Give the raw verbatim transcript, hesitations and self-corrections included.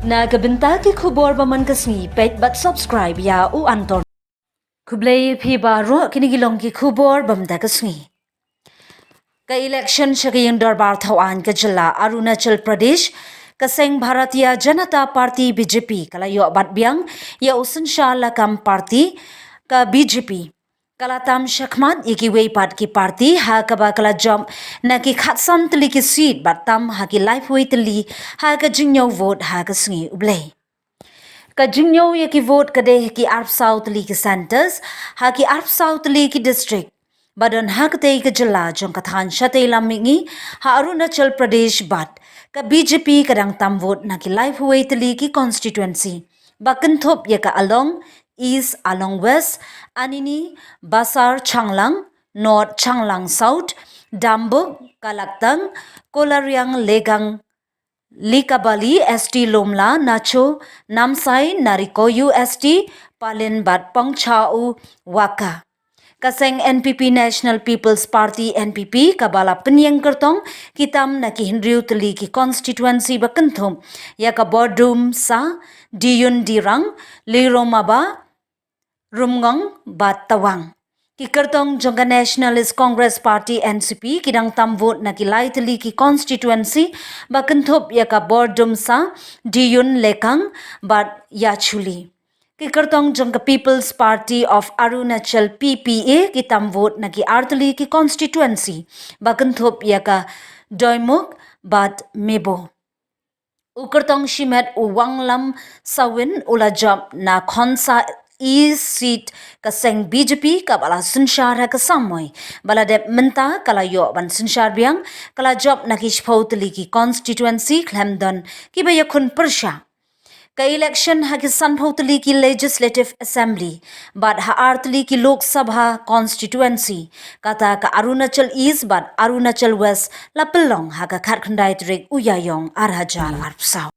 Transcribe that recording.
Na ka bynta ki khubor ba man ka sngi, peit bad subscribe ïa u Anton. Khublei phi baroh, kine ki long ki khubor ba man ka sngi. Ka election sha ka ïing dorbar thaw aiñ ka jylla Arunachal Pradesh, ka seng Bharatiya Janata Party B J P ka la ïoh bat biang ïa u synshar lakam party ka B J P. Ka la tam shakhmat ïa kiwei pat ki party ha kaba ka la jop na ki khatsan tylli ki seat bad tam ha ki laiphew wei tylli ha ka jingñiew vote ha ka sngi U Blei. Ka jingñiew ïa ki vote ka dei ha ki arphew saw tylli ki centres, ha ki arphew saw tylli ki district ba don ha katei ka jylla jong ka thaiñ shatei lam mihngi ha Arunachal Pradesh bad ka B J P ka dang tam vote na ki laiphew wei tylli ki constituency ba kynthup ïa ka Along East, Along West, Anini, Basar Changlang, North Changlang South, Dambuk, Kalaktang, Kolariang, Legang, Likabali, S T Lumla, Nacho, Namsai, Narikoyu S T, Palin bad Pongchau Waka. Ka seng N P P, National People's Party, N P P, kaba la pynïeng kyrtong ki tam na ki hynriew tylli ki constituency ba kynthup ïa ka Bordumsa, Diyun Dirang, Liromaba, Rumngong bad Tawang. Ki kyrtong jong ka Nationalist Congress Party, N C P, ki dang tam vote na ki lai tylli ki constituency ba kynthup ïa ka Bordumsa, Diyun, Lekang bad Yachuli. Ki kyrtong jong ka People's Party of Arunachal, P P A, ki tam vote na ki ar tylli ki constituency ba kynthup ïa ka Doimukh bad Mebo. U kyrtong shimet u Wanglam Sawin u la jop na Khonsa East seat ka seng B J P kaba la synshar ha ka samoi ba la dep mynta, ka la ïoh ban synshar biang, ka la jop na ki shiphew tylli ki constituency khlem don kiba ïakhun pyrshah. Ka election ha ki sanphew tylli ki Legislative Assembly bad ha ar tylli ki Lok Sabha constituency, kata ka Arunachal East bad Arunachal West, la pynlong ha ka khatkhyndai tarik u Ïaïong ar hajar arphew saw.